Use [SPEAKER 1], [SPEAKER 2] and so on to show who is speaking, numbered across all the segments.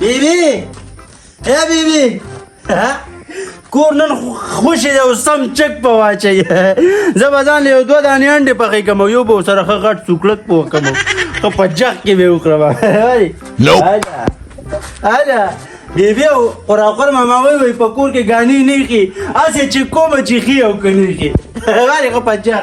[SPEAKER 1] بیبي ای بیبي، کور نن خوشې دی او سم چک په واچوي. زه به ځان له یو دوه دانې انډې پخې کړم او یو به ورسره ښه غټ سوکړک پوه کړم، ښه په جغ کې به یې وخورم. هله هله بیبي، او قراقر ماما وایي وایي په کور کې ګانې نه ښي، هسې چې کومه چې ښي او که نه ښي، ولې ښه په جغ.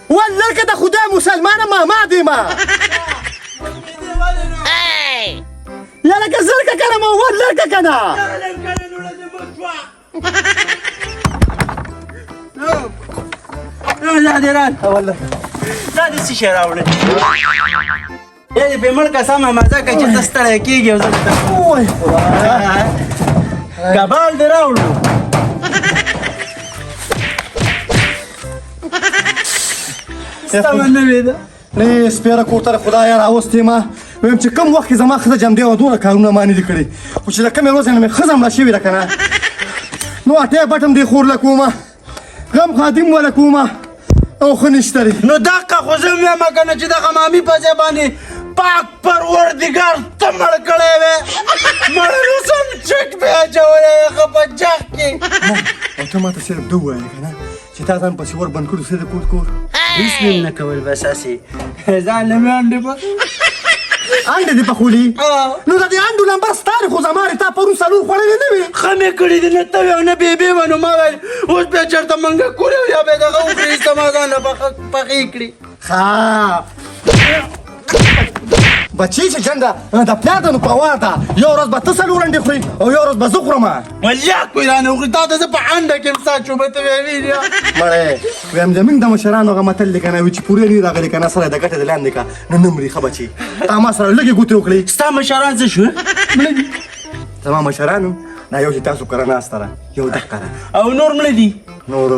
[SPEAKER 2] ولکه د خدای مسلمانه ماما دی ما یاره، که زرکه کنه ما ولکه کنه.
[SPEAKER 1] دا دې راته والله، دا دې څه شی راوړی؟ یا دې پې مړ که، سمه مزه که چې ته ستړی کېږي او زه کبال دې راوړو. سمه نه وې ده.
[SPEAKER 2] نه سپیره کور ته خدای راوستې. ما ویم چې کوم وخت کې زما ښځه جمدې وه، دومره کارونه ما نه دي کړي، خو چې د کومې ورځې نه مې ښځه مړه شوې ده که نه، نو اټی بټم دې خور له کومه، غم خادم وله کومه، او ښه نشته دی.
[SPEAKER 1] نو دقه خو زه وایم که نه چې دغه مامي په ځای باندې پاک پروردګار ته مړ کړی وی، مړ نو سم چک به اچولی وی ښه په جغ کې.
[SPEAKER 2] او ته ماته صرف ده وویل که نه چې تا ځان پسې ور بند کړو، څه د کور کور
[SPEAKER 1] هېڅ مې هم نه کول، بس هسې ځان له مې انډې په
[SPEAKER 2] انډې دې پخولي؟ نو د دې انډو لمبر ستا دی، خو زما دی. تا پرون څلور خوړلې نه وې؟
[SPEAKER 1] ښه مې کړي دي، نه ته وې او نه بېبې وه، نو ما ویل اوس بیا چېرته منګه کورې او یا به یې دغه وخوري، زما ځان له پخې کړي.
[SPEAKER 2] ښه بچی چې جنډه د پلار ده نو په وار ده، یو ورځ به ته څلور انډې خورې او یو ورځ به زه خورم.
[SPEAKER 1] والله کوی رانه وخوري، تا ته زه په انډه کې هم ستا چوبه ته بیا ویلي.
[SPEAKER 2] مړی ویم، زمونږ د مشرانو هغه متل دی که نه، چې پورې نه راغلی که نه، سره د ګټې د لاندې که نو نه مري. ښه بچی، تا ما سره لږې ګوتې وکړې.
[SPEAKER 1] ستا مشران څه شو؟ مړه دي؟
[SPEAKER 2] زما مشرانو دا یو چې تاسو کره ناسته ده، یو دقه ده.
[SPEAKER 1] او نور مړه دي؟
[SPEAKER 2] نور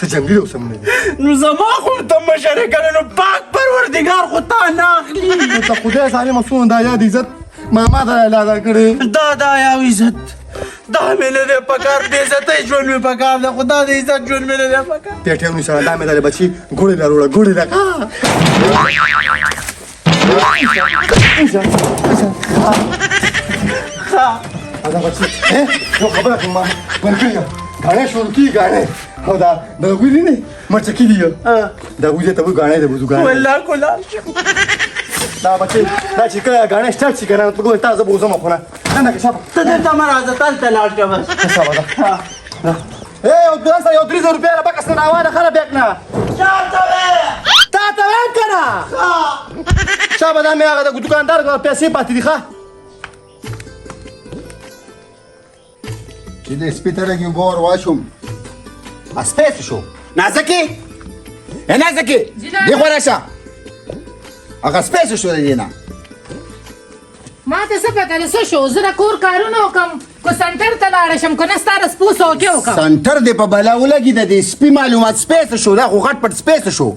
[SPEAKER 2] څه جنګي او څه مړه دي.
[SPEAKER 1] نو زما خو ته مشر یې که نه، نو پاک پروردګار خو تا نه اخلي.
[SPEAKER 2] نو ته خدای ظالمه څونه دا یاد عزت ماما ته لادا کړې.
[SPEAKER 1] دا دا یو عزت دا مې نه دی پکار، بې عزتۍ ژوند مې پکار دی، خو دا د عزت ژوند مې نه دی پکار.
[SPEAKER 2] پیټې ونیسه، دا مې د بچي ګوړې له راوړه، ګوړې له. دا بچي یو خبره کوم، بند کړی غاڼې شروع کیږي، غاڼې او دا د هغوی دی نه مرچکي دي، د هغوی ته وایي غاڼې د بوزو غاڼې.
[SPEAKER 1] والله کولال.
[SPEAKER 2] دا بچي دا چې کله غاڼې سټارټ شي که نه، ته ګوره تا زه بوزم، خو نه نه که شابه.
[SPEAKER 1] ته دلته مه راځه، تلته لاړ شه بس.
[SPEAKER 2] شابه ده. ای یو دوه یو 3000 روپۍ را بکس نه راوانه خره بیک نه.
[SPEAKER 1] چا ته وې؟
[SPEAKER 2] تا ته وایم که نه، شابه، دا مې هغه د دوکاندار پیسې پاتې دي. ښه
[SPEAKER 3] چې دې سپي ته لږې اوبه ور واچوم. سپی څه شو؟ نازکې، ای نازکې، دې خوا راشه. هغه سپی څه شو د دې نه؟
[SPEAKER 4] ما ته څه پته ده څه شو؟ زه د کور کارونه وکم که سنټر ته لاړه شم، که نه ستا د سپو څوکۍ وکم.
[SPEAKER 3] سنټر دې په بلا ولګي، د دې سپي معلومات. سپی څه شو؟ دا خو غټ پټ سپی څه شو؟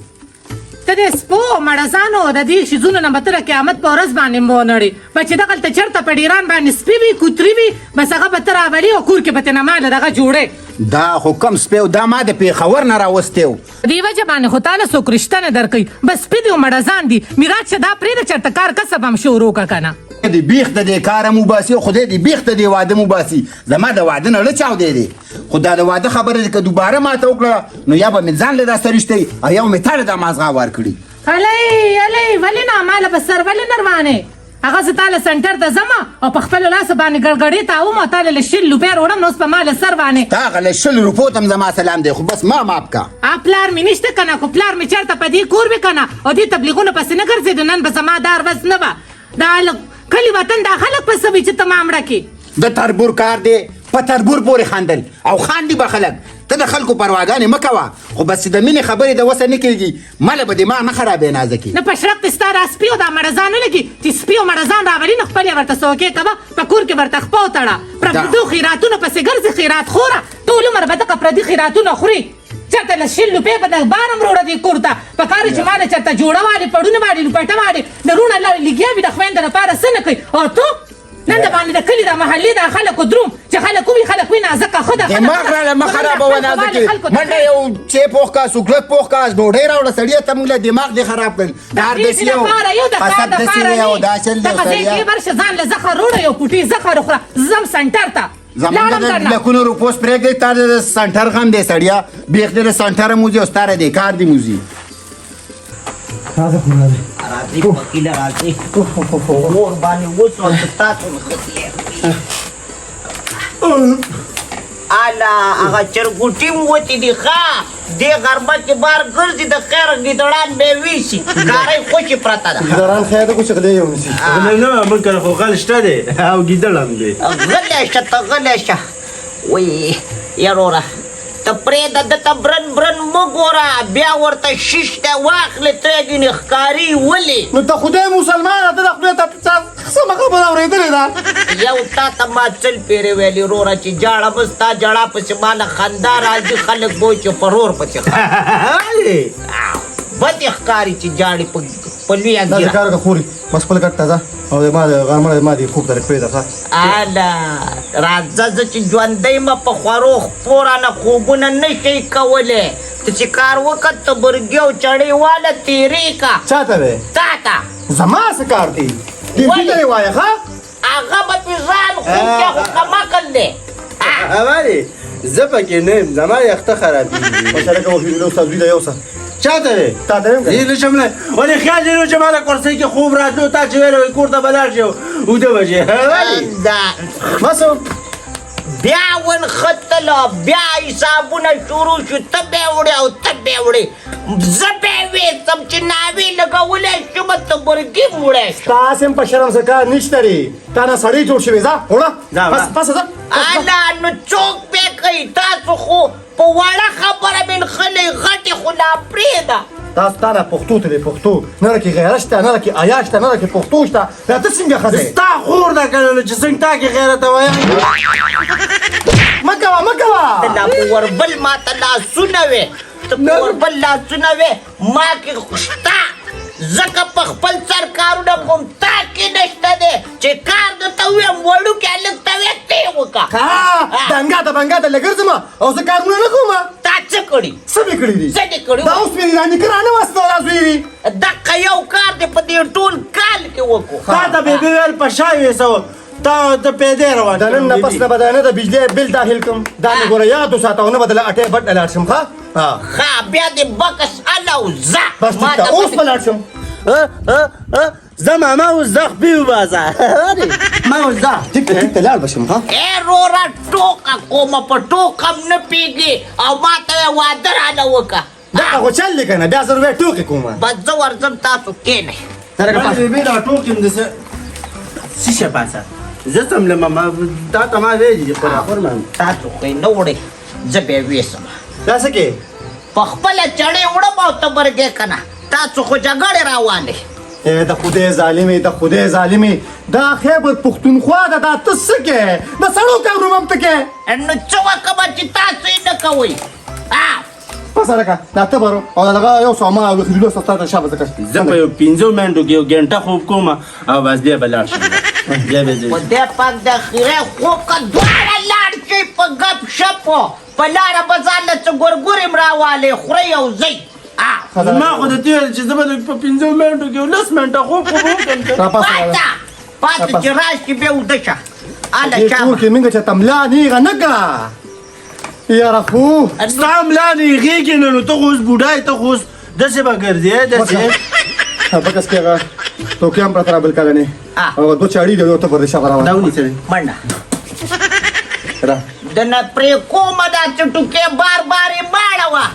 [SPEAKER 4] ته د سپو مړزانو د دې شیزونو نه به ته د قیامت په ورځ باندې ونړې. به چې دغلته چېرته په ډیران باندې سپي وي، کوتري وي، بس هغه به ته راولي او کور کې به ترېنه ماله دغه جوړې.
[SPEAKER 3] دا خو کم سپی و، دا ما د پېښور نه راوستی و.
[SPEAKER 4] په دې وجه باندې خو تاله څوک رشته نه درکوي، بس سپي دي او مړزان دي. میراج شه، دا پرېږده، چېرته کار کسب هم شروع که که نه.
[SPEAKER 3] دې بیخ د دې کاره هم وباسي او خدای دې بیخ د دې واده هم وباسي. زما د واده نه ړه چاودی دی، خو دا د واده خبره دې که دوباره ماته وکړه، نو یا به مې ځان له دا سرشته او یا به مې تا له دا مازغه ورکړي.
[SPEAKER 4] هلئ هلئ، ولې نه ماله په سر ولې نه روانې؟ هغه زه تاله سنټر ته ځم او په خپلو لاسو باندې ګړګړې تاوم او تاله له 20 روپۍ راوړم، نو اوس په ما له سر باندې.
[SPEAKER 3] تا هغه له 20 روپو ته هم زما سلام دی، خو بس ما معاف کا.
[SPEAKER 4] ا پلار مې نشته که نه، خو پلار مې چېرته په دې کور وي که نه او دې تبلیغونو پسې نه ګرځېدو، نن به زما دا ورځ نه وه. دا کلي وطن دا خلک په څه وي چې ته ما مړه کړې؟
[SPEAKER 3] د تربور کار دی په تربور پورې خندل او خاندي به خلک. ته د خلکو پرواګانې مه کوه، خو بس چې د مینې خبرې د وسه نه کېږي، مله به دماغ نه خرابې نازکې.
[SPEAKER 4] نه په شرق دې ستا دا سپي او دا مړزان ولګي، چې سپي او مړزان راولي نو خپل یې ورته څوکې کوه، په کور کې ورته خپه وتړه. پردو خیراتونو پسې ګرځي، خیرات خوره. ټول عمر به دغه پردي خیراتونه خوري. چېرته له 20 روپۍ به د بار هم روړه دې کور ته په کار چې ماله چېرته جوړه والې، پړونه والې، لوپټه والې، د روڼه لګیا وي، د خویندو لپاره څه نه کوي. او ته نن د باندې د کلي د محلې د خلکو دروم چې خلک وي، خلک وي، نازکه ښه ده.
[SPEAKER 3] دماغ راله مه خرابوه نازکې. منډه یو چای پوخ کا، سوکلک پوخ کا، ډوډۍ راوړه سړیه، ته موږ له دماغ دې خراب کړل. دار داسې یو قصب داسې دی او دا چل دی سړیه.
[SPEAKER 4] ورشه ځان له زخه روړه، یو پوټي زخه وخوره. زم سنټر ته
[SPEAKER 3] زمونږ د لکونو روپوس پرېږدی، تا د سنټر غم دی سړیه. بیخ دې د سنټره موځي او ستا د کار دې موځي.
[SPEAKER 2] راځه خو راځه.
[SPEAKER 5] راځي وکیله راځي، اور باندې وسوځه تاسو نښتي. اله هغه چرګوټي هم وتي دي. ښه دې غرمه کې بار ګرځي، د خیر ګیدړان به یې ویسي. کارۍ خوشې پرته ده.
[SPEAKER 2] ګیدړان خیر ده خو چې غلې یې ونیسي.
[SPEAKER 1] غلی نه، موږ کره خو غل شته دی او ګیدړ هم دی.
[SPEAKER 5] غلی شه ته، غلی شه. وایي یروره ته پرېږده ده ته، برن برن مه ګوره، بیا ورته شیش دی واخلې، ترې ګینې ښکاري ولې.
[SPEAKER 2] نو ته خدای مسلمانه، ته د خدای ته سمه خبره اورېدلې ده.
[SPEAKER 5] یو تا ته ما څل پېرې ویلي وروره چې جاړه مه، ستا جړا پسې ما له خندا راځي، خلک به وایي چې په رور پسې خاندي. بدې ښکاري چې جاړي په لویه
[SPEAKER 2] داسې
[SPEAKER 5] ږیره.
[SPEAKER 2] کار وکړه خورې، بس خپل ګټ ته ځه او ما د غرمه ما دې خوب ته لږ پرېږده. ښه
[SPEAKER 5] اله راځه، زه چې ژوندی مه په خورو خپو رانه خوبونه نه شي کولی. ته چې کار وکړه، تبرګي او چړې واله تېرې که.
[SPEAKER 2] چا ته دی؟
[SPEAKER 5] تا ته.
[SPEAKER 2] زما څه کار دی؟ دې زوی ته یې وایه. ښه
[SPEAKER 5] هغه به پې ځان خوب بیا خو کم عقل دی.
[SPEAKER 1] ولې زه پکې نه یم، زما یخته خرابېږي.
[SPEAKER 2] بس هلکه وفي له استاد زوی له یو څه.
[SPEAKER 1] چا ته دی؟
[SPEAKER 2] تا ته ویم که
[SPEAKER 1] زه نشم له ولې خیال دې نه چې ما له کرسۍ کې خوب راتلو، تا چې ویل وایي کور ته به لاړ شې اوده به شې. ولې
[SPEAKER 5] دا
[SPEAKER 2] بس
[SPEAKER 5] بیا ونښتله، بیا حسابونه شروع شو، ته به یې وړې او ته به یې وړې. زه به یې ویسم چې ناوې لګولی شم، تبرګي هم وړی شم.
[SPEAKER 2] ستاسې هم په شرم څه کار نشته دی، تا نه سړی جوړ شوی. ځه وړه،
[SPEAKER 1] ځه،
[SPEAKER 2] بس
[SPEAKER 1] وړه.
[SPEAKER 2] بس ځه.
[SPEAKER 5] اله نو څوک به کوي؟ تاسو خو په وړه خبره مې نښلې، غټې خو لا پرېږده.
[SPEAKER 2] دا ستا نه پښتو ته دی، پښتو نه راکې غیرت شته، نه راکې حیا شته، نه راکې پښتو شته. دا ته څنګه ښځه یې؟
[SPEAKER 1] ستا خور ده که نه چې څنګه تا کې غیرت وایي.
[SPEAKER 2] مه کوه، مه کوه.
[SPEAKER 5] ته لا په وربل ما ته لاسونه وې، ته په وربل لاسونه وې، ما کې شته ځکه په خپل سر کارونه کوم، تا کې نشته دی. چې کار درته ووایم وړوکی هلک ته وایې ته یې وکړه.
[SPEAKER 2] دنګا ته بنګا ته لګرځم او زه کارونه نه کوم.
[SPEAKER 5] تا څه کړي؟
[SPEAKER 2] څه مې کړي دي؟
[SPEAKER 5] څه دې کړي؟
[SPEAKER 2] دا اوس مې دا نیکه رانه وسته دا زوی وي.
[SPEAKER 5] دقه یو کار دې په دې ټول کال کې وکړو.
[SPEAKER 1] تا ته بې بې ویل په شا ویسو، تا د پیدې روان.
[SPEAKER 2] د نن نه پس نه به دا نه د بجلۍ بل داخل کړم، دا مې ګوره یاد وساته، او نه به د له اټې بټ نه لاړ شم. ښه
[SPEAKER 5] ښه بیا دې بکس اله او ځه.
[SPEAKER 2] بس ټیک ده، اوس به لاړ شم.
[SPEAKER 1] زه ماما اوس ځه خپې وباسه، ما اوس ځه.
[SPEAKER 2] ټیک ته، ټیک ته لاړ به شم. ښه
[SPEAKER 5] ای روره ټوکه کومه، په ټوکه هم نه پوهېږي او ما ته یې واده رانه وکړه.
[SPEAKER 2] دغه خو چل دی که نه، بیا زه وایې ټوکې کوم.
[SPEAKER 5] بس زه ورځم، تاسو کښېنئ.
[SPEAKER 1] بې دا ټوکې هم داسې څه شی پاسه. زه څم له ماما تا ته ما ویلي دي خو خور ما.
[SPEAKER 5] تاسو خو یې نه وړئ، زه به یې ویسم.
[SPEAKER 2] دا څه کې؟
[SPEAKER 5] په خپله چړې وړم او تبرګې که نه، تاسو خو جګړې راوانئ.
[SPEAKER 2] ای د خدای ظالمې، د خدای ظالمې، دا خیبر پښتونخوا ده، دا ته څه کې؟ د سړو کارونه هم ته کې؟
[SPEAKER 5] نو څه وکړم چې تاسو یې نه کوئ؟
[SPEAKER 2] بس هلکه دا تبر او دغه یو څه ما وخیلو ستا ته شابه ځکه.
[SPEAKER 1] زه په یو 5 منټو کې یو ګنټه خوب کوم او بس بیا به لاړ شم، بیا به ځم.
[SPEAKER 5] خدای پاک د خیره خوب که دواړه لاړ شئ په ګپ شپ په لاره به ځان له څه ګورګورې هم راوالئ، خورئ او ځئ.
[SPEAKER 1] ما خو د دې ویل چې زه به په 5 منټو کې یو 10 منټه خوب خو به وکړم.
[SPEAKER 5] پاڅه پاڅه چې راشي بیا وده شه. هله
[SPEAKER 2] دې
[SPEAKER 5] شابه.
[SPEAKER 2] کور کې موږ چې ته ملا نیغه نه کړه یاره. خو
[SPEAKER 1] ستا ملا نیغېږي نه، نو ته خو اوس بوډا یې، ته خو اوس داسې به ګرځې داسې.
[SPEAKER 2] بکس کې هغه ټوکې هم پرته را بل کاله نه او دوه چاړي دی، یو ته پر دې شابه راوړه.
[SPEAKER 1] دا ونیسه
[SPEAKER 5] منډه
[SPEAKER 2] را
[SPEAKER 5] د نه پرې کومه دا چې ټوکې بار بار یې ماړوه.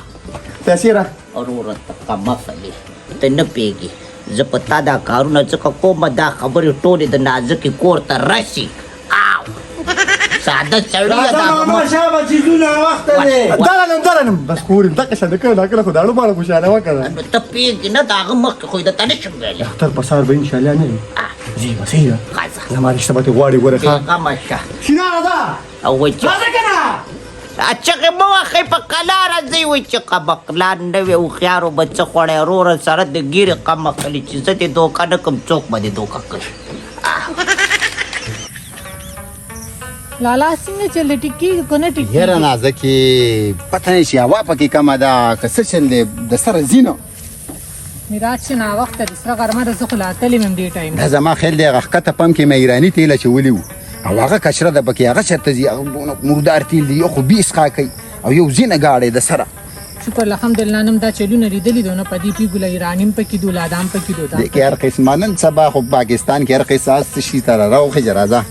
[SPEAKER 2] پیسې را
[SPEAKER 5] وروره ته کم عقل یې، ته نه پوهېږې. زه په تا دا کارونه ځکه کومه، دا خبرې ټولې د نازکې کور ته رسي. او ساده سړی
[SPEAKER 1] راځه ماما شابه چې ځو ناوخته دی.
[SPEAKER 2] درنم درنم بس خورې دقه شان کړه، دا کله خو داړو باړه خوشحاله وکړه.
[SPEAKER 5] نو ته پوهېږې نه، د هغه مخکې خو یې درته نه شم ویلی.
[SPEAKER 2] اختر په سهار به انشاءالله نه وي. ځي به صحیح ده،
[SPEAKER 5] راځه
[SPEAKER 2] زما رشته به ترې غواړي ګوره. ښه
[SPEAKER 5] بېغمه شه.
[SPEAKER 2] شینا راځه
[SPEAKER 5] او وایي چې
[SPEAKER 2] راځه که نه.
[SPEAKER 5] چغې مه وهئ، په قلاره ځئ. وایي چې قمقلان نه وي، هوښیارو به څه خوړی. وروره سره د ږیرې قمقلي چې زه دې دوکه نه کړم، څوک به دې دوکه کوي؟
[SPEAKER 4] لالا څنګه چل دی، ټیک کېږي که نه ټیک کېږي؟
[SPEAKER 3] یاره نازکې، پته نه چې هوا پکې کمه ده که څه چل دی، د سره ځي نو.
[SPEAKER 4] میراج چې ناوخته دی، سره غرمه ده، زه خو لا تلې یم دې ټایم.
[SPEAKER 3] دا زما خیال دی هغه ښکته پمپ کې مې ایراني تیل اچولي وو او هغه کچره ده پکې، هغه چېرته ځي؟ هغه دونه مردار تیل دی، یو خو بي اسقا کوي او یو ځینه ګاډی د سره.
[SPEAKER 4] شکر الحمدلله نن دا چلونه لیدلي دي، نه په دې پیګو له ایرانیم پکې دو، لادام پکې دو.
[SPEAKER 3] دې کې هر قسمه، نن سبا خو پاکستان کې هر قسم څه شي ته راوخېژه، راځه.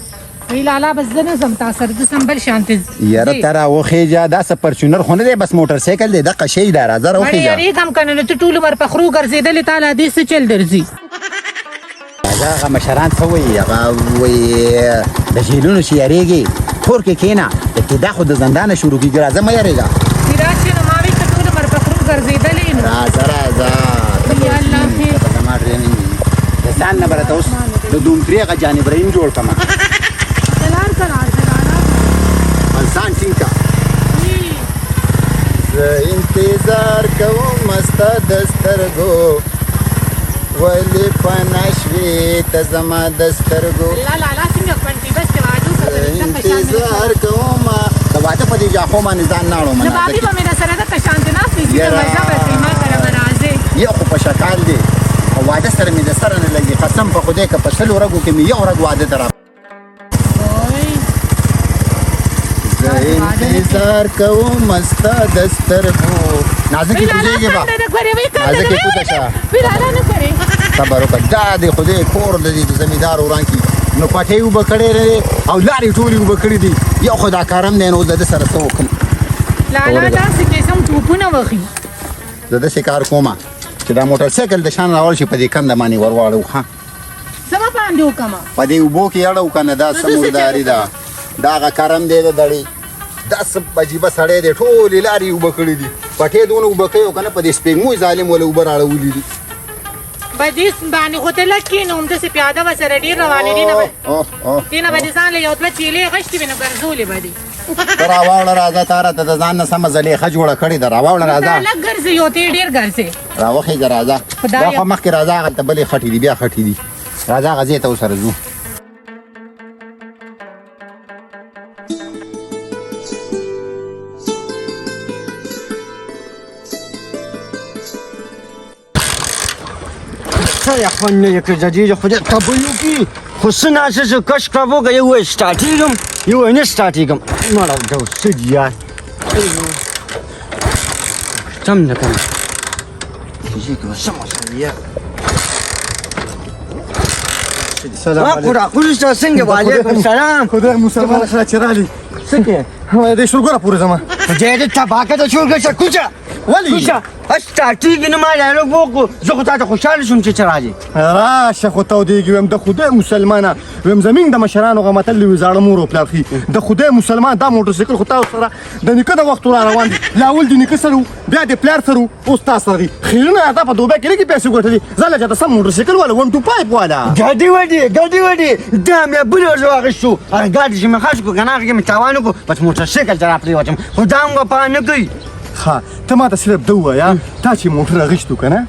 [SPEAKER 4] ای لالا بس زه نه ځم تا سره، زه سم بل شانتې.
[SPEAKER 3] یاره ته راوخېژه، دا څه پرچونر خو نه دی، بس موټر سایکل دی، دقه شی ده، راځه راوخېژه.
[SPEAKER 4] یارېږم که نه، نو ته ټول عمر په خرو ګرځېدلې، تا لا دې څه چل درځي؟
[SPEAKER 3] راځه. هغه مشران څه وایي؟ هغه وایي د جیلونو چې یارېږي کور کې کښېنه، ابتدا خو د زندانه شروع کېږي. راځه، مه یارېږه.
[SPEAKER 4] میراج چې نو ما ویل ته ټول عمر په خرو ګرځېدلې نو.
[SPEAKER 3] راځه راځه.
[SPEAKER 4] یا الله خیر.
[SPEAKER 3] زما ټریننګ د ځان نه به راته اوس د دومتري هغه جان ابراهیم جوړ کړم.
[SPEAKER 4] سلام سلام سلام.
[SPEAKER 3] بس ځان ټینګ کړه. زه انتظار کوم ستا د سترګو، ولې پناه شوې ته زما د سترګو؟
[SPEAKER 4] لا لا لا، څنګه پنټي بس ته واده
[SPEAKER 3] زه انتظار کوم د واده په دې جاخو باندې ځان نه اړوم.
[SPEAKER 4] نو بابي به مې در سره دغه شانتې ناست وي، چې مزه به کوي ما سره به راځې.
[SPEAKER 3] یو خو په شکال دی او واده سره مې د سره نه لګي، قسم په خدای که په 100 رګو کې مې یو رګ واده ته را. زه انتظار کوم ستا د سترګو. نازکې کوزېږې به، نازکې کوزه شه، صبر وکړه. دا د خدای کور د دې زمیندار وران کړي، نو پټۍ اوبه کړې نه دی او لارې ټولې اوبه کړې دي. یو خو دا کارم دی، نو د ده سره څه وکړم؟
[SPEAKER 4] لالا داسې قسم ټوپونه وخي.
[SPEAKER 3] زه داسې کار کوم چې دا موټر سایکل د شان راوړل شي، په دې کنده باندې ورواړو. ښه
[SPEAKER 4] څه به باندې وکړم؟
[SPEAKER 3] په دې اوبو کې اړه وکړه نه. دا څه مرداري ده؟ دا هغه کرم دی د دړې، دا څه عجیبه سړی دی، ټولې لارې یې اوبه کړې دي. پټې دونه اوبه کوي او که نه په دې سپېږمو ظالم وله اوبه راړولي دي.
[SPEAKER 4] په دې باندې خو ته لږ کښېنه، همداسې پیاده به سره ډېر روانېدې نه به دې نه به دې ځان له یو دوه چیلې غشتې وي، نو ګرځولې به دي.
[SPEAKER 3] ته راواوړه راځه، تا راته د ځان نه سمه زلیخه جوړه کړې ده. راواوړه راځه.
[SPEAKER 4] ته لږ ګرځې، یو ته ډېر ګرځې.
[SPEAKER 3] راوخېږه راځه، دا خو مخکې راځه، هغلته بلې خټې دي، بیا خټې دي. راځه هغه ځای ته ورسره ځو.
[SPEAKER 1] څه یې خوند نه کړ د دې خدای قبول وکړي، خو څه نا څه څه کش کړه وکړه. یو وایي سټارټېږم، یو وایي نه سټارټېږم. مړه دا څه دي یار، سم نه که نه دې کې به څه مسله یار.
[SPEAKER 2] سلام علیکم.
[SPEAKER 1] راکوزه څنګه؟ وعلیکم سلام.
[SPEAKER 2] خدای مسلمان خلا چې رالی.
[SPEAKER 1] څه کې؟
[SPEAKER 2] د شلګره پورې زما.
[SPEAKER 1] خدای دې تباه کړه د شلګر شه، کوزه
[SPEAKER 2] ولې
[SPEAKER 1] کوزه سټارټېږي نه. ما ډایلوګ وکړو، زه خو تا ته خوشحاله شوم چې راځې.
[SPEAKER 2] راشه خو تودېږي. ویم د خدای مسلمانه، ویم زمونږ د مشرانو هغه متل دی، زاړه مور او پلار ښي. د خدای مسلمان دا موټرسایکل خو تاسو سره د نیکه د وخت را روان دی. لا اول د نیکه سره و، بیا د پلار سره و، اوس تا سره دی. خیرونه تا په دوبۍ کې لږې پیسې وګټلې، ځان له چاته سم موټرسایکل والا 1 2 5 والا.
[SPEAKER 1] ګاډي وډي، ګاډي وډي، دا مې بله ورځ واخیستو. هغه ګاډي چې مې خرڅ کړو که نه، هغه کې مې تاوان وکړو، بس موټرسایکل ته راپرېوتم، خو دا هم وفا نه کوي.
[SPEAKER 2] ښه ته ما ته صرف ده ووایه، تا چې موټر اخیستو که نه،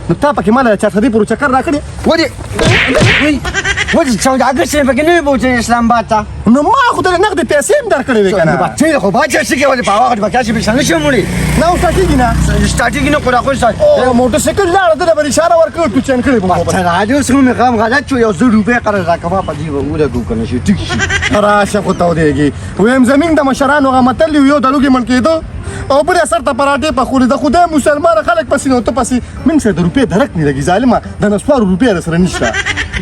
[SPEAKER 2] نو تا پکې ما له چارسدې پورې چکر راکړی؟
[SPEAKER 1] ولې ولې سوداګر سره پکې نه وي بوتلې اسلام آباد ته؟
[SPEAKER 2] نو ما خو درله نغدې پیسې هم درکړې وې که نه؟
[SPEAKER 1] بچې خو باچا څه کوي؟ ولې په هغه وخت به کاسې پیسې نه شم وړي؟
[SPEAKER 2] نه اوس سټارټېږي نه.
[SPEAKER 1] سټارټېږي نه، خو راخو
[SPEAKER 2] موټر سایکل لاړه، ده له به اشاره ورکړه، ټوچن کړې په
[SPEAKER 1] ته راځې. اوس مې غم غلط شو، یو 1,000 روپۍ قرض راکوه، په دې به ولګو که نه شي ټیک شي.
[SPEAKER 2] راشه خو تودېږي. ویم زمونږ د مشرانو هغه متل دی، یو د لوږې مړ کېده او بل سر ته پراټې پخولې. د خدای مسلمان خلک پسې نو ته پسې موږ سره د روپۍ درک نه لګي. ظالمه د نسوارو روپۍ را سره نشته.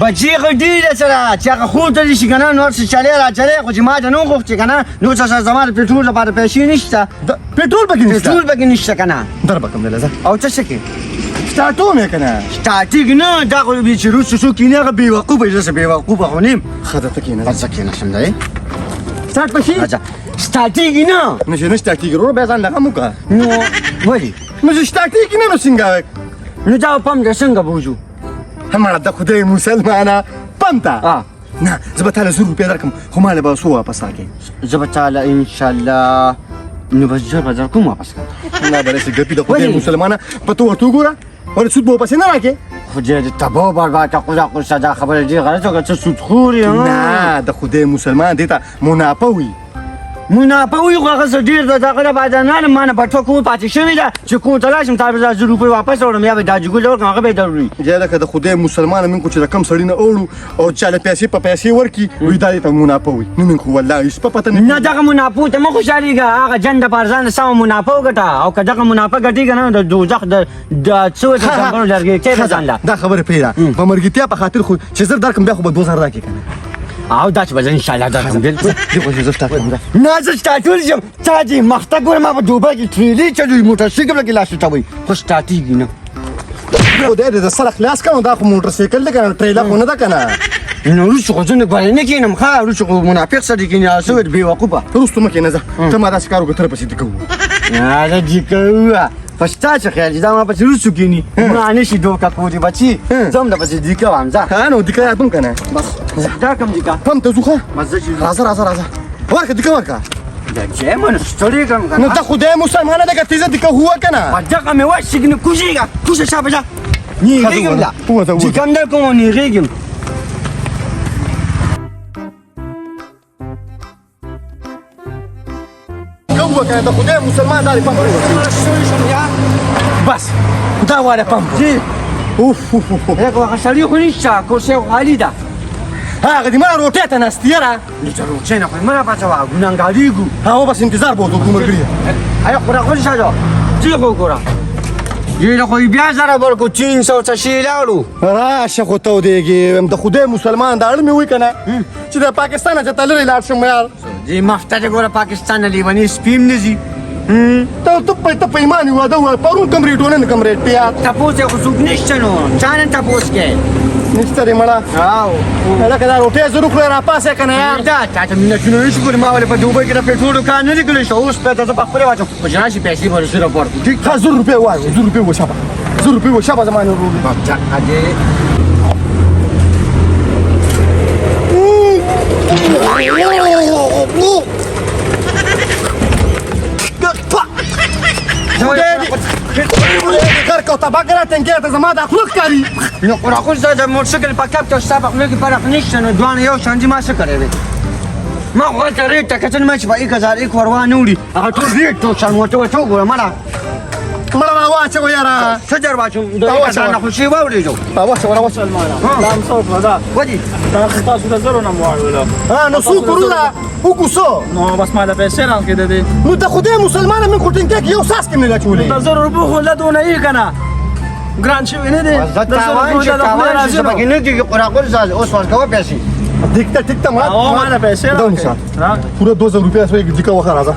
[SPEAKER 1] بچې خو ډېره سره چې هغه خوب ته شي که نه، نو هر څه چلې را چلې، خو چې ما ته نه وغوښتې که نه، نو څه سره زما د پېټرول لپاره پیسې نشته.
[SPEAKER 2] پېټرول پکې نشته؟
[SPEAKER 1] پېټرول پکې نشته که نه.
[SPEAKER 2] در به کوم دله.
[SPEAKER 1] او ته څه کې؟
[SPEAKER 2] سټارټوم یې که نه؟
[SPEAKER 1] سټارټېږي نه، دا خو چې روسته څوک کښېني هغه بېوقوفه وي، زه څه بېوقوفه خو نه یم.
[SPEAKER 2] ښه ده، ته کښېنه.
[SPEAKER 1] زه کښېناستم دی.
[SPEAKER 2] سټارټ به شي؟
[SPEAKER 1] سټارټېږي نه.
[SPEAKER 2] نو چې نه سټارټېږي وروره، بیا ځان له غم وکړه.
[SPEAKER 1] نو ولې؟
[SPEAKER 2] نو چې سټارټېږي نه نو څنګه؟
[SPEAKER 1] نو دا پم ده څنګه بوځو؟
[SPEAKER 2] مړه د خدای مسلمانه پم ته نه، زه به تا له 1,000 روپۍ درکړم، خو ما له به څو واپس راکړې.
[SPEAKER 1] زه به تا له انشاءالله نو بس ژر به در کوم واپس کنه.
[SPEAKER 2] نه بله، چې ګپي د خدای
[SPEAKER 1] ولې؟
[SPEAKER 2] مسلمانه، په ته ورته وګوره، ولې سود به ورپسې نه راکې؟
[SPEAKER 1] خدای دې تباه برباد کړه، خدا خو سزا خبره ډېر غلطه وکړه، څه سودخور یې؟
[SPEAKER 2] نه، د خدای مسلمان، دې ته منافع وي.
[SPEAKER 1] منافع وي، خو هغه څه ډېر ده، دغه نه باید نه ما نه بټوه کوم پاتې شوې ده چې کوم ته لاړ شم، تا به دا 1000 روپۍ واپس راوړم یا به دا جګول ورکړم، هغه به یې درولي.
[SPEAKER 2] جا لکه د خدای مسلمان، من خو چې د کم سړي نه اوړو او چا له پیسې په پیسې ورکي وي، دا دې ته منافع وي. نو من خو والله هېڅ په پته نه.
[SPEAKER 1] نه، دغه منافع ته مه خوشحالېږه، هغه جن د پارزان سمه منافع وګټه، او که دغه منافع ګټېږه نه، د دوزخ د څه وایي، د ځنګلو لرګی کې به ځان له
[SPEAKER 2] دا خبره پرېږده، په مرګتیا په خاطر خو چې زر درکم، بیا خو به 2000 راکې که نه؟
[SPEAKER 1] او دا چې به زه انشاءالله درکم، بلکل.
[SPEAKER 2] دې خو چې زه سټارټ کوم.
[SPEAKER 1] نه، زه سټارټول شم، تا دې مخته ګوره، ما په دوبۍ کې ټریلې چلوي، موټرسایکل کې لاس چوي، خو سټارټېږي نه.
[SPEAKER 2] خدای دې د سره خلاص کړه، دا خو موټرسایکل دی که نه، ټریله خو نه ده که نه؟
[SPEAKER 1] نو وروسته خو زه نه ګورې نه کښېنم، ښه، وروسته خو منافق سړی کښېني، هغه څه وایي، بېوقوفه.
[SPEAKER 2] وروسته مه کښېنه، ځه، ته ما داسې کار وکړه، تر پسې دې کوو.
[SPEAKER 1] هغه دې کوه، په ستا څه خیال چې دا ما پسې وروسته کښېني؟ ما نه شي دوکه کولی بچي، زه هم درپسې دیکه وم، ځه.
[SPEAKER 2] ها، نو دیکه یادوم که نه؟
[SPEAKER 1] بس دا کوم دیکه؟
[SPEAKER 2] پم ته ځو، ښه.
[SPEAKER 1] بس زه چې
[SPEAKER 2] راځه راځه راځه، ورکه دیکه ورکه.
[SPEAKER 1] د چې من ستړی کړم که
[SPEAKER 2] نو
[SPEAKER 1] نه؟
[SPEAKER 2] ته خدای مسلمانه ده که تیزه دیکه هوه که نه؟
[SPEAKER 1] په دغه مې وشي نو کوزېږه، کوزه شابه ځه، نیغېږم لا.
[SPEAKER 2] ووځه، ووځه.
[SPEAKER 1] چې کم در کوم نیغېږم.
[SPEAKER 2] کوه که نه، د خدای مسلمان، دا دې پمپ بس دا واله پمپ.
[SPEAKER 1] جی.
[SPEAKER 2] اوف اوف اوف.
[SPEAKER 1] لکه هغه سړی خو نشته، کرسۍ خو خالي ده.
[SPEAKER 2] هغه دې ما روټۍ ته ناست یاره.
[SPEAKER 1] نو چې روټۍ نه خو یې مه راپاڅوه، ګناهګارېږو.
[SPEAKER 2] ها، بس انتظار به ورته وکړو ملګري.
[SPEAKER 1] ایا خو راغلی شه، ځي خو وګوره، دې خو یې بیا زره ورکړو، 300 څه شی لاړو.
[SPEAKER 2] راشه خو تودېږي، د خدای مسلمان، دا اړ مې وي که نه چې د پاکستان نه چې ته لرې لاړ شم یار.
[SPEAKER 1] دې مفته دې ګوره، پاکستان نه لیوني سپي هم نه ځي.
[SPEAKER 2] ته په ایمان یې واده ووایه، پرون کم ریټ و، نن کم ریټ دی یار.
[SPEAKER 1] تپوس یې خو څوک نشته، نو چا نن تپوس کوې؟
[SPEAKER 2] نشته دی مړه.
[SPEAKER 1] او
[SPEAKER 2] لکه دا روټۍ زه وخورې، راپاڅې که نه یار؟
[SPEAKER 1] دا تا ته منتونه نشو کړی، ما ولې په دوبۍ کې د پېټرولو کار نه دی کړی؟ شه اوس ته زه په خپله واچوم، خو چې راشي پیسې به سره ورکړو، ټیک؟
[SPEAKER 2] ښه، 1000 روپۍ وایو، 1000 روپۍ وشابه، 1000 روپۍ وشابه زما نه ورور.
[SPEAKER 1] دغه دې
[SPEAKER 2] خدای دې غرق او تباه کړه، ټینکې ته زما دا خوله ښکاري.
[SPEAKER 1] نو خو راخوش د موټرسایکل په کپ کې او ستا په خوله کې فرق نشته، نو دواړه یو شان دي. ما څه کړی دی؟ ما خو هلته ریټ ته کتل، ما چې په 1001 ور وانه وړي، هغه ټول ریټ ټول شان ورته ورته وګوره مړه.
[SPEAKER 2] مړه را واچوه یاره.
[SPEAKER 1] څه در واچوم؟ د 1000 نه خو شی واورېدو.
[SPEAKER 2] را واچوه، را واچوه.
[SPEAKER 6] دا هم څه وکړه دا؟
[SPEAKER 1] ولې؟
[SPEAKER 6] دا خو تاسو د زرو نه مو واړوله.
[SPEAKER 2] ها، نو څوک وروره وکړو څه؟
[SPEAKER 6] نو بس ما له پیسې راکړې د دې.
[SPEAKER 2] نو د خدای مسلمانه، مې خو ټینکې کې یو څاڅکی مې نه اچولی.
[SPEAKER 6] د 1000 روپو خو له دونه یې که نه ګران شوی نه دی؟
[SPEAKER 1] زه
[SPEAKER 6] د 1000
[SPEAKER 1] تاوان
[SPEAKER 6] روپو
[SPEAKER 1] چې
[SPEAKER 6] د خدای
[SPEAKER 1] تاوان چې
[SPEAKER 6] راضي
[SPEAKER 1] څه
[SPEAKER 6] نو.
[SPEAKER 1] پکې نه کېږي. خو راغول اوس ورکوه پیسې.
[SPEAKER 2] ټیک ته، ټیک ته ما
[SPEAKER 6] او ما له پیسې
[SPEAKER 2] دا
[SPEAKER 6] راکړې.
[SPEAKER 2] ونیسه.
[SPEAKER 6] راکړې.
[SPEAKER 2] پوره 2000 روپۍ سوې، دیکه وخه، راځه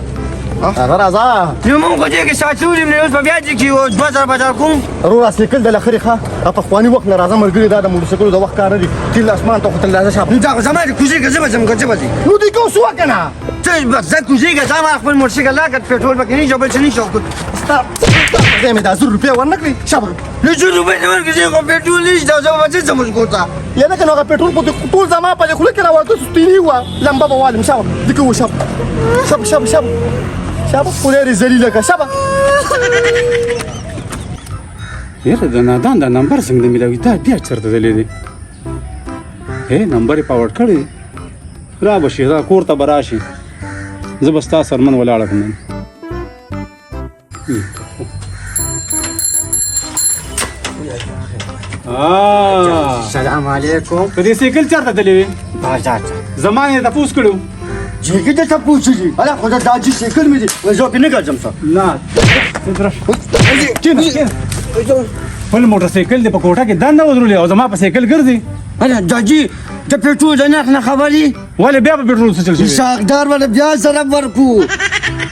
[SPEAKER 2] هغه راځه.
[SPEAKER 1] نو مونږ خو دې کې ساتلي نه، اوس به بیا دې کې یو 2000 به در کوم.
[SPEAKER 2] وروره، سایکل د لخرې ښه پخواني وخت نه راځه ملګري، دا د موټرسایکلو د وخت کار نه دی، تیل اسمان ته ختل، راځه شاپ.
[SPEAKER 1] نو دا خو زما د کوزېږه، زه به ځم که څه به ځې؟
[SPEAKER 2] نو دی کوم څه که نه؟
[SPEAKER 1] ته بس زه کوزېږه، زما خپل موټرسایکل راکړه، پېټرول پکې نشته، بل څه نشته.
[SPEAKER 2] ستا خدای مې دا 1000 روپۍ ورنه کړې، شابه.
[SPEAKER 1] نو 1000 روپۍ دې ورکړې، زه خو پېټرول نشته، زه به څه ځم اوس کور ته؟
[SPEAKER 2] یعنې که نو هغه پېټرول خو دې ټول زما په دې خوله کې راوته، ستیني وه، لمبه به والم. شابه دې کوه، شابه شابه شابه شابه شابه، خدای دې ذلیله کړه، شابه.
[SPEAKER 7] یاره، د نادان دا نمبر څنګه نه میلاوي؟ دا بیا چېرته تللی دی؟ هې، نمبر یې پاورډ کړی دی. را به شي، دا کور ته به راشي، زه به ستا څرمن ولاړه کړم نن.
[SPEAKER 1] سلام علیکم.
[SPEAKER 7] په دې سایکل چېرته تللی وې؟
[SPEAKER 1] بازار ته.
[SPEAKER 7] زما نه یې تپوس کړی و.
[SPEAKER 1] جګی ته تپوس دي؟ هله خو دا داجي سایکل مې دی، زه پرې نه ګرځم څه.
[SPEAKER 7] نه، کښېنه، کښېنه. خپل موټرسایکل دې په کوټه کې دننه ودرولی او زما په سایکل ګرځي؟
[SPEAKER 1] هله داجي، د پېټرول د نرخ نه خبر یې؟
[SPEAKER 7] ولې، بیا په پېټرول څه چل شوی؟
[SPEAKER 1] اسحاقدار ولې بیا ضرب ورکو،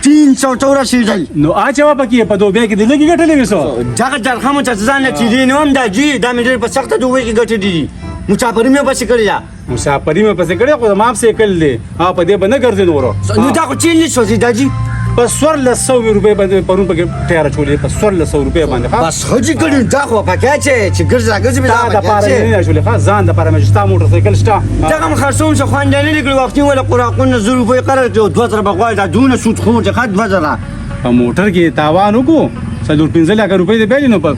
[SPEAKER 1] 300 ته ورسېدل.
[SPEAKER 7] نو اچوه پکې، په دوبۍ کې دې لږې ګټلې وې څه؟
[SPEAKER 1] دغه درخمو ته ځان له تیرې نه وم داجي، دا مې ډېر په سخته دوبۍ کې ګټلي دي، مسافري مې پسې کړې ده.
[SPEAKER 7] مسافري مې پسې کړې، خو زما هم سایکل دی، په دې به نه ګرځې نورو.
[SPEAKER 1] نو دا خو چین نه سوځي داجي.
[SPEAKER 7] په 1400 روپۍ باندې پرون پکې ټیر اچولې، په 1400 روپۍ باندې. ښه
[SPEAKER 8] بس ښه چې کړي، دا خو پکې چې ګرځي راګرځي به.
[SPEAKER 7] تا
[SPEAKER 8] دا
[SPEAKER 7] دپاره
[SPEAKER 8] پکې
[SPEAKER 7] مې نه اچولې، ښه ځان دپاره مې. ستا موټر سایکل شته؟
[SPEAKER 8] دغه هم خرڅوم، چې خوند یې نه لیکلي وختي وله قراقون نه 1000 روپۍ قرض کړې او 2000 به غواړي. دا دونه سود خور دی، ښه 2000.
[SPEAKER 7] په موټر کې تاوان وکړو، 4-5 لاکه روپۍ دې بایلي، نو په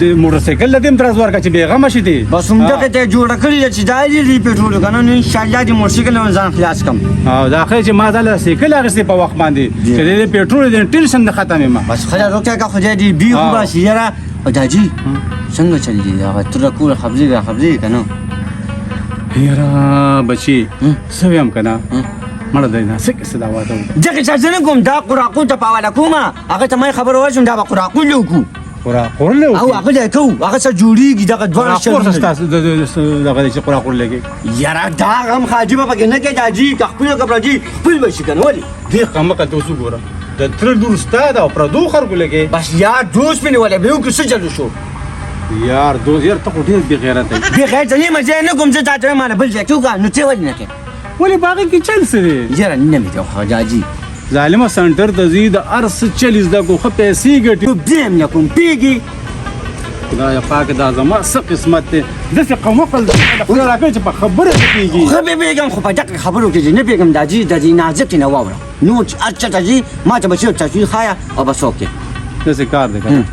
[SPEAKER 7] د موټر سایکل له دې هم ترس ورکړه چې بېغمه شي دې.
[SPEAKER 8] بس همدغه ته یې جوړه کړې ده چې دا یې دي پېټرولو که نه، نو انشاءالله د موټرسایکل نه ځان خلاص کړم.
[SPEAKER 7] او دا ښه چې ما ځان له سایکل اخیستې په وخت باندې چې د دې پېټرول د ټینشن نه ختم یم.
[SPEAKER 8] بس ښه ده، روغتیا که خدای دې بېخ وباسي. یاره او داجي څنګه چل دی؟ هغه تره کوره خبرې را خبرې که نه؟
[SPEAKER 7] یاره بچي، څه ویم که نه، مړه دی نه څه کیسه دا واده وکړه.
[SPEAKER 8] دغه چا زه نه کوم، دا قراقون ته په حواله کوم. هغه ته ما یې خبره ورشم، دا به قراقون له وکړو.
[SPEAKER 7] قراقور له؟
[SPEAKER 8] او هغه له کوو، هغه څه جوړېږي دغه دواړه.
[SPEAKER 7] قراقور څه ستاسو دغه دی چې قراقور لګي؟
[SPEAKER 8] یاره دا غم خاجي به پکې نه کوي داجي، که خپل که پردي خپل به شي که نه، ولې؟
[SPEAKER 7] دې قمقل ته اوس وګوره، د تره لور ستا ده او پردو خلکو لګي.
[SPEAKER 8] بس یار دوست مې نیولی به وکړو، څه چل شو؟
[SPEAKER 7] یار دوست، یار ته خو ډېر بېغیرته یې.
[SPEAKER 8] بېغیرته نه یم، زه یې نه کوم. زه تا ته وایم ماله بل ځای کې وکړه، نو ته ولې نه کوې؟
[SPEAKER 7] ولې په هغې کې چل څه دی؟
[SPEAKER 8] یاره نه مې دی خو داجي.
[SPEAKER 7] ظالمه سنټر ته ځي، د هر څه چل زده کو، ښه پیسې ګټي.
[SPEAKER 8] نو بیا هم نه کوم پېږي.
[SPEAKER 7] خدای پاک، دا زما څه قسمت دی، داسې قمقل د خدای راکړی چې په خبره نه کېږي.
[SPEAKER 8] ښه به پوهېږم، خو په دغه خبرو کې چې نه پوهېږم داجي، د دې نازکې نه واوره. نور چې هر چېرته ځي ما ته به څه تصویر ښایه او به څوک دی.
[SPEAKER 7] داسې کار دی که نه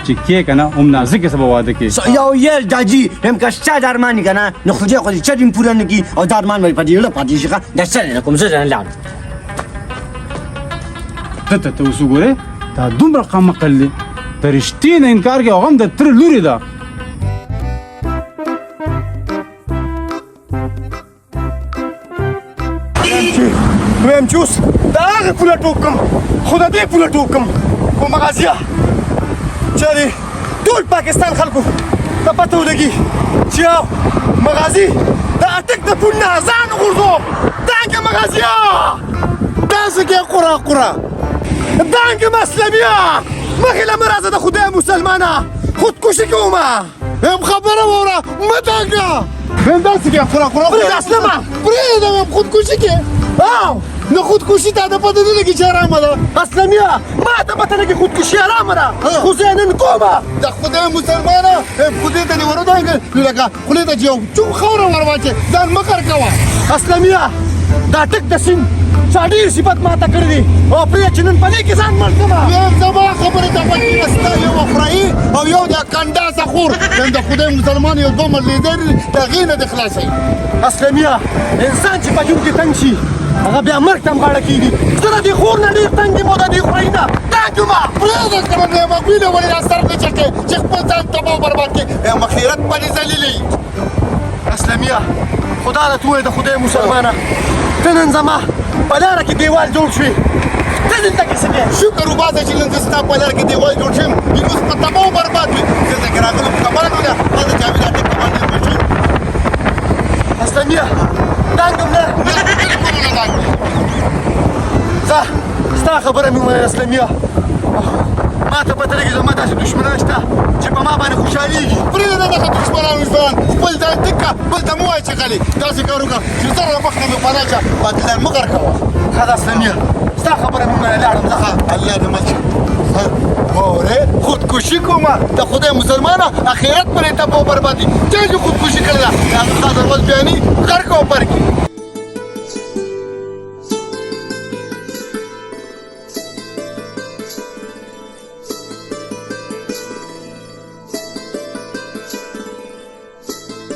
[SPEAKER 7] چې کې که نه هم نازکې سره به واده کې.
[SPEAKER 8] یو یل داجي هم که ستا د ارمان که نه، نو خدای خو دې چرې هم پوره نه کړي او دا ارمان به یې په دې زړه پاتې شي. ښه دا څه نه کوم، زه درنه لاړم.
[SPEAKER 7] ته اوس وګورې، دا دومره قمقل دی، د رښتې نه انکار کوي، هغه هم د تره لورې ده.
[SPEAKER 2] ویم چې اوس د هغې پوله ټوپ کړم، خو د دې پوله ټوپ کړم په مغازیه چې د ټول پاکستان خلکو ته پته ولګي چې یو مغازي د اټک د پول نه ځان وغورځوم. دانګه مغازیه، داسې کې قره قره دانګه مسلمیه، مخې له مه راځه د خدای مسلمانه، خودکشي کومه.
[SPEAKER 3] هم خبره وره مه دانګه، ویم داسې کې قره قره.
[SPEAKER 2] پرېږده اسلمه،
[SPEAKER 3] پرېږده، ویم خودکشي کې.
[SPEAKER 2] او
[SPEAKER 3] نو خودکشي تا ته پته نه لګي چې حرامه ده؟
[SPEAKER 2] اسلمیه ما ته پته لګي خودکشي حرامه ده، خو زه یې نن کومه.
[SPEAKER 3] د خدای مسلمانه، خدای ته دې ورودانګل، نو لکه خولې ته چې یو چوک خاوره ور واچې، ځان مه غرقوه.
[SPEAKER 2] اسلمیه دا ټک د سیند چا ډېر صفت ماته کړی دی او پرېږده چې نن په دې کې ځان مړ کړم.
[SPEAKER 3] ویم زما خبرې ته غوږ کېږده، ستا یو افرایي او یو د کنډاسه خور. ویم د خدای مسلمان یو دوه مړ لیدل دي، د هغې نه دې خلاصوي.
[SPEAKER 2] اسلمیه انسان چې په ژوند کې تنګ شي هغه بیا مرګ ته هم غاړه کېږي. زه د دې خور نه ډېر تنګ یم او د دې خورۍ نه تنګ یم.
[SPEAKER 3] پرېږده کړم، یم هغوی له ولې را سر نه چکې چې خپل ځان تباه برباد کړې، یم اخرت په دې ذلیل یې.
[SPEAKER 2] اسلمیه خدا راته ووایه د خدای مسلمانه، ته نن زما په لاره کې دیوال جوړ شوې، ته دلته کې څه کوې؟
[SPEAKER 3] شکر وباسه چې نن زه ستا په لاره کې دیوال جوړ شوم، اوس په تباه برباد وي. دلته کې راغلم کبانو له ما د جاوید اټک کبان ډېر مشهور.
[SPEAKER 2] اسلمیه دانګم نه،
[SPEAKER 3] نه بالکل نه دانګ.
[SPEAKER 2] ځه ستا خبره مې ومنله. اسلمیه ما ته پته لګي زما داسې دښمنان شته چې په ما باندې خوشحالېږي.
[SPEAKER 3] پرېږده دغه دښمنان وښمنان، خپل ځان ټیک کړه، بل ته مه وایه چې غلې. داسې کار وکړه چې زه را مخ نه مې پناه شه، باقي ځان مه غرقوه.
[SPEAKER 2] ښه ده اسلمیه، ستا خبره مې ومنله، لاړم ځه.
[SPEAKER 3] الله دې مل شه. وره خودکشي کومه د خدای مسلمانه، اخرت پرې تباه بربادي. چا چې خودکشي کړې ده هغه قدر ورځ بیاني غرق او پر کې.